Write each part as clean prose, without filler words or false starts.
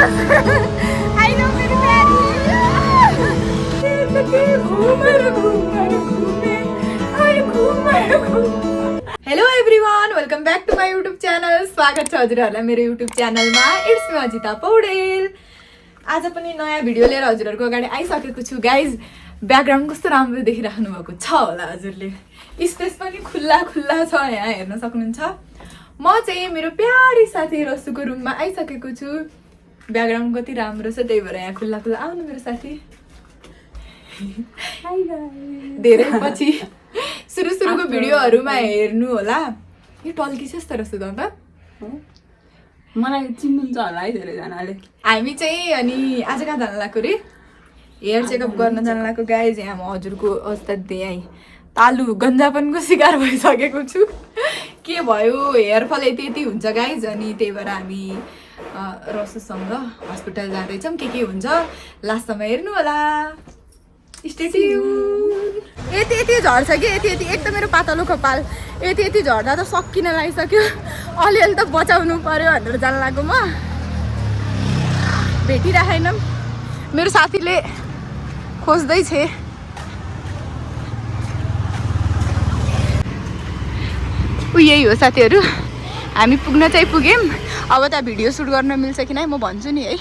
आइलो मेरो प्यारी hello everyone, welcome back to my YouTube channel. स्वागत छ हजुरहरूलाई मेरो युट्युब च्यानलमा। It's me Ajita Paudel. आज पनि नयाँ भिडियो लिएर हजुरहरूको अगाडि आइसकेको छु। गाइज, ब्याकग्राउन्ड कस्तो राम्रो देखिराख्नु भएको छ होला हजुरले। स्पेस पनि खुल्ला खुल्ला छ, यहाँ हेर्न सक्नुहुन्छ। म चाहिँ मेरो प्यारी साथी रसुको रुममा आइसकेको छु। ब्याकग्राउन्ड कति राम्रो छ, त्यही भएर यहाँ खुल्ला खुल्ला। आउनु मेरो साथी। धेरै पछि सुरुको भिडियोहरूमा हेर्नु होला। यो टल्किस त रसु त मलाई चिन्नुहुन्छ होला है धेरैजनाले। हामी चाहिँ अनि आज कहाँ जान लाग्यो रे? हेयर चेकअप गर्न जान लाग्यो। गाइज, यहाँ म हजुरको अवस्था त्यही तालु गन्जापनको शिकार भइसकेको छु। के भयो, हेयरफल यति हुन्छ गाइज। अनि त्यही भएर हामी रसुसँग हस्पिटल जाँदैछौँ। के हुन्छ लास्टसम्म हेर्नु होला। यति झर्छ कि यति एक त मेरो पातलो कपाल यति झर्दा त सकिन लागिसक्यो। अलिअलि त बचाउनु पर्यो भनेर जान लाग्यो। म भेटिराखेन। मेरो साथीले खोज्दै छे। यही हो साथीहरू, हामी पुग्न चाहिँ पुग्यौँ। अब त्यहाँ भिडियो सुट गर्न मिल्छ कि नै म भन्छु नि है।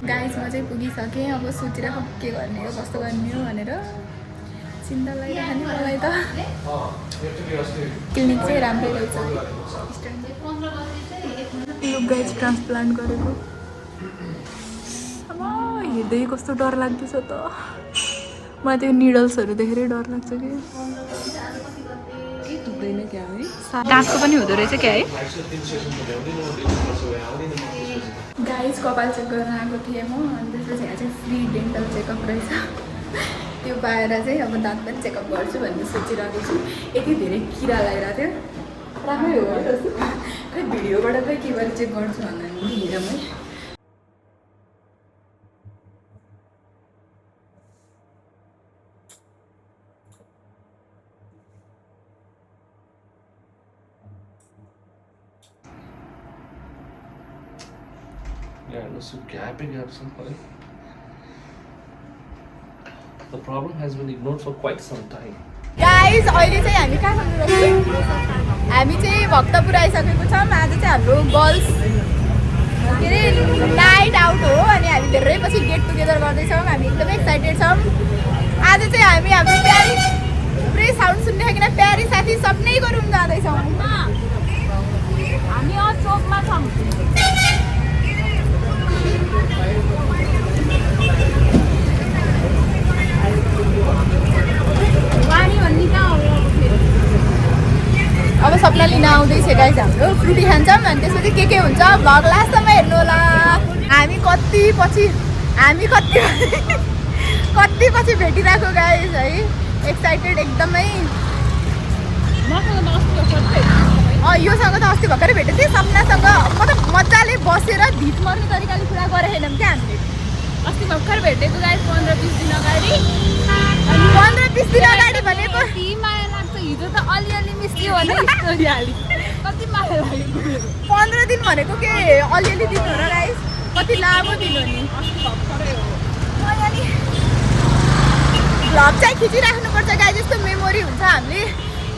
गाइस, म चाहिँ पुगिसकेँ। अब सोचिरहेको के गर्ने हो, कस्तो गर्ने हो भनेर चिन्ता लागिरहेको नि मलाई त। क्लिनिक चाहिँ राम्रै रहेछ। यो गाइस ट्रान्सप्लान्ट गरेको। अब हेर्दै कस्तो डर लाग्दैछ त। मलाई त्यो निडल्सहरू देखेरै डर लाग्छ कि। दाँतको पनि हुँदो रहेछ क्या है। गाइस, कपाल चेक गर्न आएको थिएँ म। अनि त्यसपछि यहाँ चाहिँ फ्री डेन्टल चेकअप रहेछ। त्यो पाएर चाहिँ अब दाँत पनि चेकअप गर्छु भन्ने सोचिरहेको छु। यति धेरै किरा लगाइरहेको थियो। राम्रै हो है। खै भिडियोबाट खै के गरेर चेक गर्छु भन्दा हेरौँ है। Yeah, let's do gapping up somebody. The problem has been ignored for quite some time. Guys, अहिले चाहिँ हामी कहाँ छौँ? हामी चाहिँ भक्तपुर आइसकेको छौँ। आज चाहिँ हाम्रो गर्ल्स के अरे नाइट आउट हो। अनि हामी धेरै पछि गेट टुगेदर गर्दैछौँ। हामी एकदमै एक्साइटेड छौँ। आज चाहिँ हामी हाम्रो प्यारी पुरै साउन्ड सुनिरहेको प्यारी साथी सबैको रुम जाँदैछौँ। हामी चोकमा छौँ। अब सपना लिन आउँदैछ गाइस हाम्रो। फ्रुटी खान्छौँ अनि त्यसपछि के हुन्छ भ्लग लास्टसम्म हेर्नु होला। हामी कति पछि भेटिरहेको गाइस है। एक्साइटेड एकदमै। योसँग त अस्ति भर्खरै भेटेको थिएँ। सपनासँग मतलब मजाले बसेर भिट मर्ने तरिकाले कुरा गरेनौँ क्या हामीले। अस्ति भर्खर भेटेको गाइस 15-20 दिन अगाडि। 15-20 दिन अगाडि भनेको माया लाग्छ। हिजो त अलिअलि मिस्टी हो नि स्टोरी हाली। कति माया लागेको। 15 दिन भनेको के अलिअलि दिन हो र गाइस। कति लामो दिन हो नि। भ्लग चाहिँ खिचिराख्नुपर्छ गाइस। यस्तो मेमोरी हुन्छ। हामीले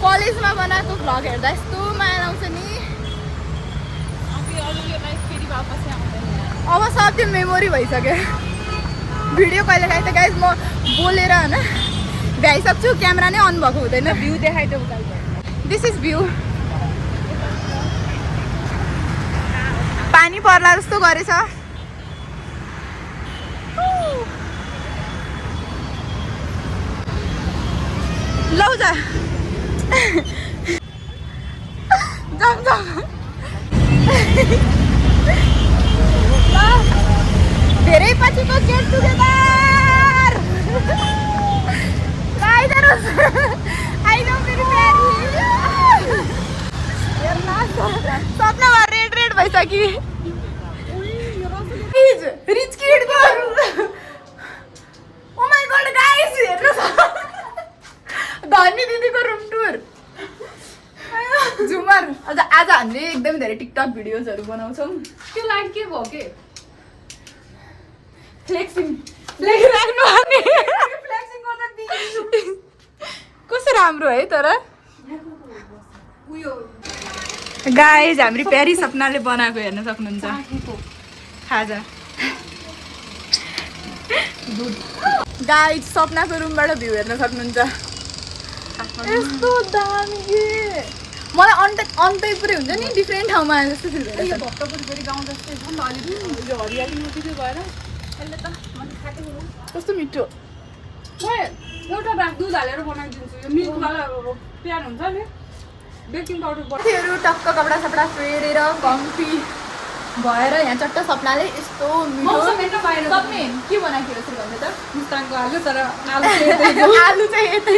कलेजमा बनाएको भ्लग हेर्दा यस्तो माया आउँछ नि। अब सब त्यो मेमोरी भइसक्यो। भिडियो कहिले काहीँ त गाइस म बोलेर होइन भ्याइसक्छु। क्यामेरा नै अन भएको हुँदैन। भ्यू देखाइदेऊ। This is view. पानी पर्ला जस्तो गरेछ। लौ जा जाऊ। धेरै पछिको गेट टुगेदर। आइलो मेरो प्यारी। सपनामा रेड भइसक्यो। रिच किड गर्नु। ओ माय गॉड गाइस, हेर्नु धनी दिदीको रुम टुर। झुमर आज हामीले एकदमै धेरै टिकटक भिडियोजहरू बनाउँछौँ त्यो लाइट के भयो के फ्लेक्सिङ कस्तो राम्रो है तर उयो गाइज हाम्रो प्यारी सपनाले बनाएको हेर्न सक्नुहुन्छ खाजा गाइज सपनाको रुमबाट भ्यू हेर्न सक्नुहुन्छ यस्तो दामी के मलाई अन्तै पुरै हुन्छ नि डिफ्रेन्ट ठाउँमा जस्तो फिल भइरहेछ भक्तपुर फेरि गाउँ जस्तै छ नि त अलिक यो हरियाली नजिकै भएर यसले त मैले खाएको कस्तो मिठो म एउटा ब्याग दुध हालेर बनाइदिन्छु यो मिल्कवाला प्यान हुन्छ नि बेकिङ पाउडर साथीहरू टक्क कपडा सपडा फेरेर कम्फी भएर यहाँ चट्ट सपनाले यस्तो मौसम हेर्न बाहिर सपने के बनाएको थियो यसरी भन्नु त मुस्ताङको आलु तर आलु आलु चाहिँ यतै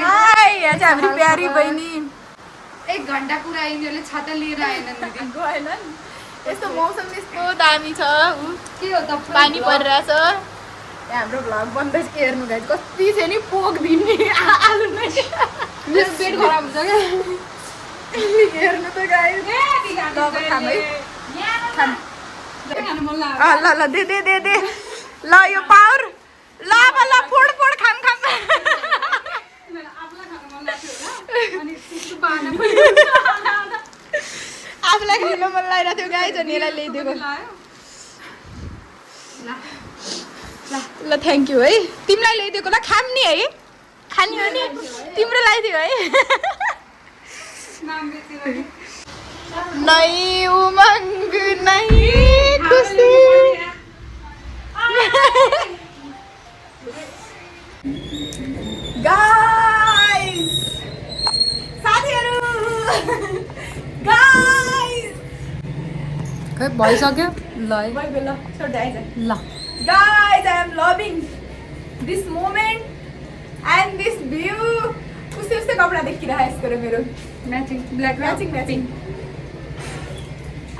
हाय यहाँ चाहिँ हाम्रो प्यारी बहिनी 1 घन्टा पुरा यिनीहरूले छाता लिएर आएनन् दिदी गएनन् यस्तो मौसम यस्तो दामी छ के हो त पानी परिरहेछ यहाँ हाम्रो भ्लग बन्दैछ हेर्नु गाइज कति छ नि पोक दिने आलु नै मेरो पेट खराब हुन्छ क्या हेर्नु त गाइज ल खाम है खाम खानु मन लाग्यो ल ल दे दे दे दे ल यो पाउर ल अब ल फोड फोड खाम खाम आफूलाई खानु मन लाग्थ्यो होला अनि त्यस्तो बाना आफूलाई खान मन लागिरहेको थियो गाइज अनि यसलाई ल्याइदिएको ल थ्याङ्क यू है तिमीलाई ल्याइदिएको ल खाम नि है खाने हो नि तिम्रो ल्याइदियो है नाम बेचेर नै उमङ्ग नै खुसी गाइस साथीहरू गाइस खै भइसक्यो ल है ल छोड्दै आइज ल Guys, I am loving this moment and this view. उस्तै कपडा देखिरहेको यसको र मेरो म्याचिङ ब्ल्याक म्याचिङ म्याचिङ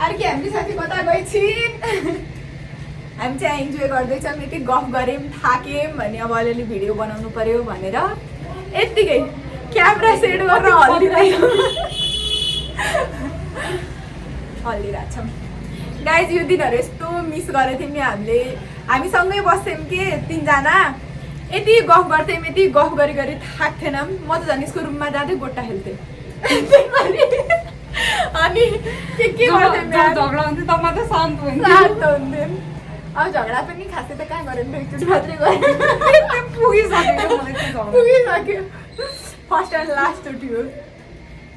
अर्की हामी साथी कता गएछिन् हामी चाहिँ इन्जोय गर्दैछौँ यति गफ गऱ्यौँ थाक्यौँ भने अब अलिअलि भिडियो बनाउनु पर्यो भनेर यत्तिकै क्यामेरा सेट गरेर हल्लिरहेछौँ गाइज यो दिनहरू यस्तो मिस गरेको थियौँ नि हामी सँगै बस्थ्यौँ कि 3 जना यति गफ गर्थ्यौँ यति गफ गरी थाक्थेनौँ म त झन् यसको रुममा जाँदै गोटा खेल्थेँ अनि के गर्थ्यौँ झगडा हुन्छ त मात्रै शान्त हुन्छ शान्त हुन्थ्यौँ अब झगडा पनि खासै त कहाँ गरेँ एकचोटि मात्रै गरेँ पुगिसक्यो फर्स्ट एन्ड लास्ट चोटि हो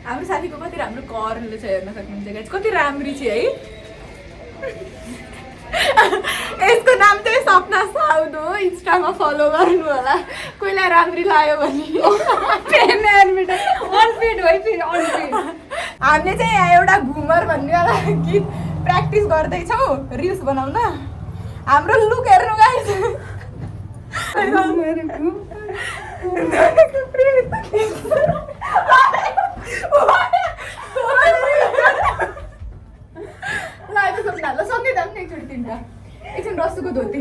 हाम्रो साथीको कति राम्रो करले छ हेर्न सक्नुहुन्छ गाइज कति राम्री छ है यसको नाम चाहिँ सपना साउद हो इन्स्टामा फलो गर्नु होला कोहीलाई राम्री लाग्यो भने हामीले चाहिँ यहाँ एउटा घुमर भन्ने वाला गीत प्र्याक्टिस गर्दैछौँ रिल्स बनाउन हाम्रो लुक हेर्नु गाइस ल सँगै जाऊँ न एकचोटि 3टा एकछिन रसुको धोती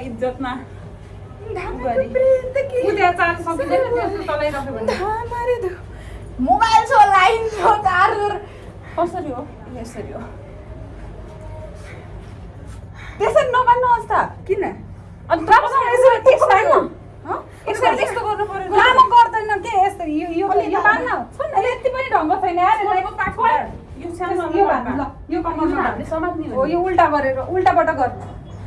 इज्जतमा मोबाइल छ लाइन छ चार्जर कसरी हो यसरी हो त्यसरी नमान्नुहोस् त किन यस्तो गर्नु पर्यो लामो गर्दैन के यस्तो यो पार्न यति पनि ढङ्ग छैन यो उल्टा गरेर उल्टाबाट गर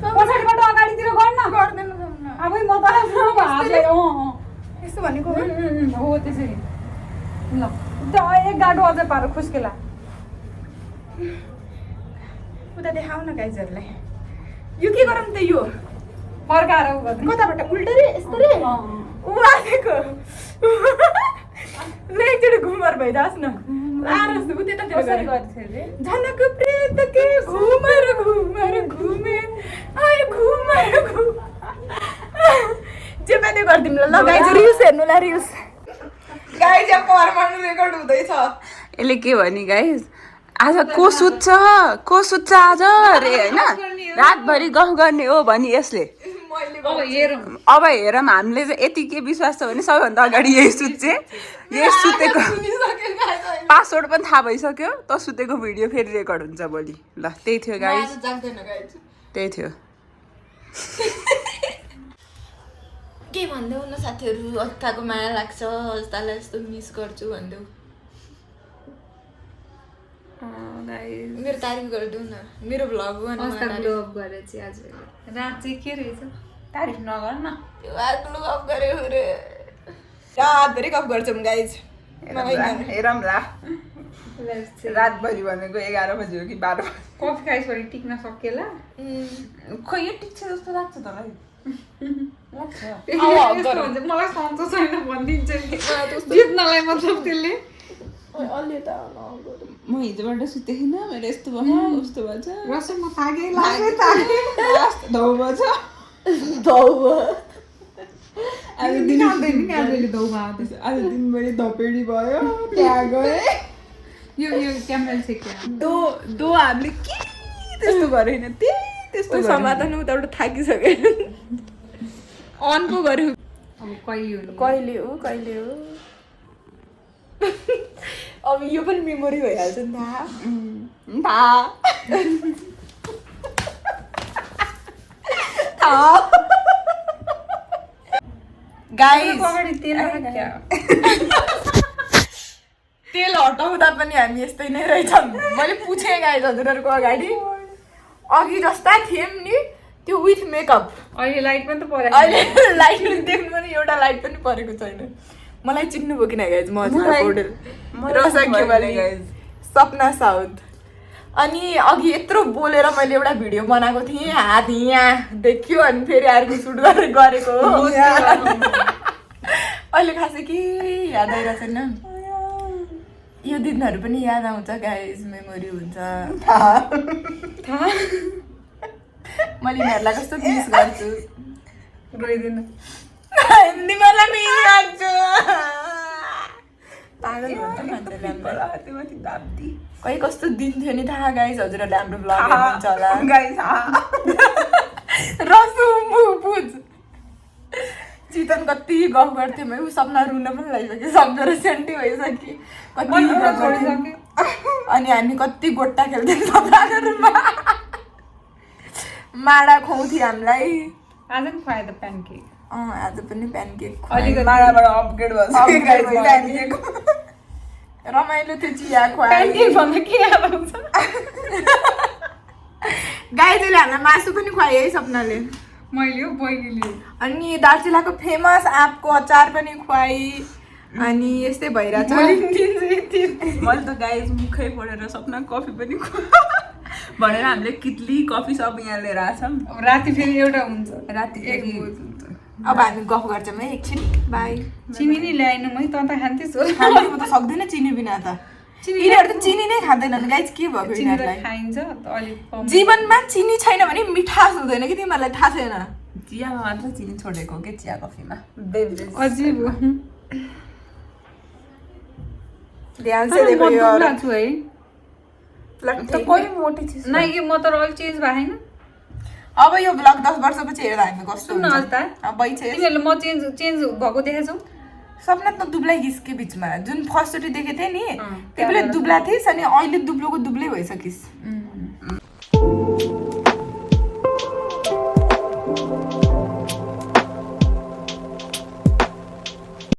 पछाडिबाट अगाडितिर गर्न गर्दैन अब म त यस्तो भनेको हो त्यसरी ल एक गाडो अझै पार खुस्केला उता देखाउ न गाइजहरूलाई यो के गरौँ त यो फर्काएर उ गर्नु कताबाट उल्टा रे यस्तो रे उहाँको एकचोटि घुमर भइरहेस् न लानुहोस् उ त्यतातिर झनको प्रेत के घुमर घुमर घुमे आए घुमर जे पनि गरिदिउँ ल गाइज रिल्स हेर्नु ल रिल्स गाइज यहाँ परमाणु रेकर्ड हुँदैछ यसले के भने गाइज आज को सुत्छ आज अरे होइन रातभरि गफ गर्ने हो भनी यसले मैले अब हेरौँ अब हेरौँ हामीले चाहिँ यति के विश्वास छ भने सबैभन्दा अगाडि यही सुत्चे यही सुतेको पासवर्ड पनि थाहा भइसक्यो त सुतेको भिडियो फेरि रेकर्ड हुन्छ भोलि ल त्यही थियो गाइस जाग्दैन गाइज त्यही थियो के भन्देऊ न साथीहरू अत्ताको माया लाग्छ अस्तालाई यस्तो मिस गर्छु भन्देऊ मेरो तारिफ गरिदेऊ न मेरो भ्लग गफ गरेर चाहिँ आज रात चाहिँ के रहेछ तारिफ नगर न आग्लो गफ गऱ्यो रे रातभरि गफ गर्छौँ गाइज हेरौँ ला रातभरि भनेको 11 बजी हो कि 12 बजी कफी खाइसकेर टिक्न सकेला खोइ यो टिक्छ जस्तो लाग्छ तँलाई मलाई सन्चो छैन भनिदिन्छ जित्नलाई मतलब त्यसले म हिजोबाट सुतेको थिइनँ मेरो यस्तो भयो उस्तो भएछ रस म तागे धौ भएछ आज दिनभरि धपेडी भयो त्यहाँ गएँ यो क्यामेरा चाहिँ दो हामीले के त्यस्तो गरेन त्यस्तो समाधान उताबाट थाकिसक्यो अन पो गर्यो अब कहिले हो अब यो पनि मेमोरी भइहाल्छ नि गाइस तेल हटाउँदा पनि हामी यस्तै नै रहेछौँ मैले पूछेँ गाइस हजुरहरूको अगाडि अघि जस्ता थियौँ नि त्यो विथ मेकअप अहिले लाइट पनि त परेको अहिले लाइट देख्नु पनि एउटा लाइट पनि परेको छैन मलाई चिन्नुभयो कि न गाइज म अजिता पौडेल रोसा खेवाली सपना साउथ अनि अघि यत्रो बोलेर मैले एउटा भिडियो बनाएको थिएँ हात यहाँ देखियो अनि फेरि अर्को सुट गरेर गरेको हो अहिले खासै के याद आइरहेको छैन यो दिनहरू पनि याद आउँछ गाइज मेमोरी हुन्छ मैले यिनीहरूलाई कस्तो मिस गर्छु रोइदिनु मलाई मिस गर्छु पागल भन्छ मान्छेले खै कस्तो दिन थियो नि थाहा गाइस हजुरहरूले हाम्रो ब्लग हेर्नुहुन्छ होला रसु बुझ चितन कति गफ गर्थ्यो मैं ऊ सपना रुन पनि लागिसक्यो सम्झेर सेन्टी भइसक्यो कति गफ गर्थ्यो अनि हामी कति गोट्टा खेल्थ्यौँ सपनाको रुममा माडा खुवाउँथ्यो हामीलाई आज पनि खुवायो त प्यानकेक आज पनि प्यानकेक अलिकति माडाबाट अपग्रेड भन्छ रमाइलो थियो चिया खुवायो प्यानकेक भन्दा के याद आउँछ गाईले हामीलाई मासु पनि खुवायो है सपनाले मैले हो बहिनीले अनि दार्चुलाको फेमस आँपको अचार पनि खुवाई अनि यस्तै भइरहेछ मैले त गाइस मुखै पढेर सपना कफी पनि भनेर हामीले कितली कफी सब यहाँ लिएर आछौँ राति फेरि एउटा हुन्छ राति फेरि अब हामी गफ गर्छौँ है एकछिन बाई चिनी नै ल्याएन मै त खान्थेछु म त सक्दैन चिनी बिना त यिनीहरू त चिनी नै खाँदैनन् गाइस के भएको यिनीहरूलाई खाइन्छ अलिक जीवनमा चिनी छैन भने मिठास हुँदैन कि तिमीहरूलाई थाहा छैन चियामा मात्र चिनी छोडेको के चिया कफीमा अजीब हो ध्यान से देखो यो छु है त कोही मोटी चिज नाइ कि म त अल चेन्ज भएन अब यो ब्लग 10 वर्षपछि हेर्दा हामी कस्तो सुन्न हुन्छ त अब बैठे तिमीहरूले म चेन्ज भएको देखेछौ सपना त दुब्लै घिसके बिचमा जुन फर्स्टचोटि देखेको थिएँ नि त्यही बेला दुब्ला थिइस् अनि अहिले दुब्लोको दुब्लै भइसकिस्